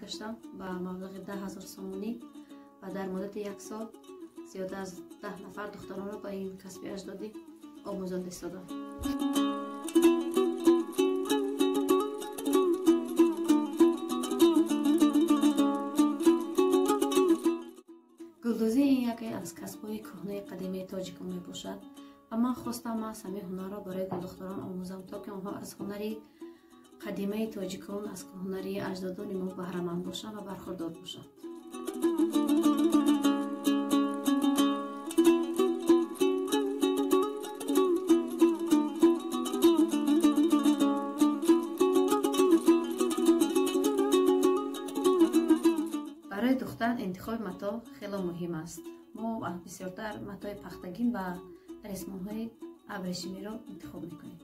гаштам ба маблағи 10 000 сомонӣ ва дар муддати як сол зиёда аз 10 нафар духтаронро ба ин касби аҷдодӣ омӯзонда истодам. Гулдӯзӣ ин яке аз касбҳои кӯҳнаи қадимаи тоҷикон мебошад ва ман хостам аз ҳамин ҳунарро барои гулдухтарон омӯзам, то ки онҳо аз ҳунари қадимаи тоҷикон, аз ҳунари аҷдодони мо баҳраманд бошанд ва бархурдор бошанд. Барои духтар интихоби матоъ хело муҳим аст. Мо бисёртар матои пахтагин ва ресмонҳои абрешимиро интихоб мекунем.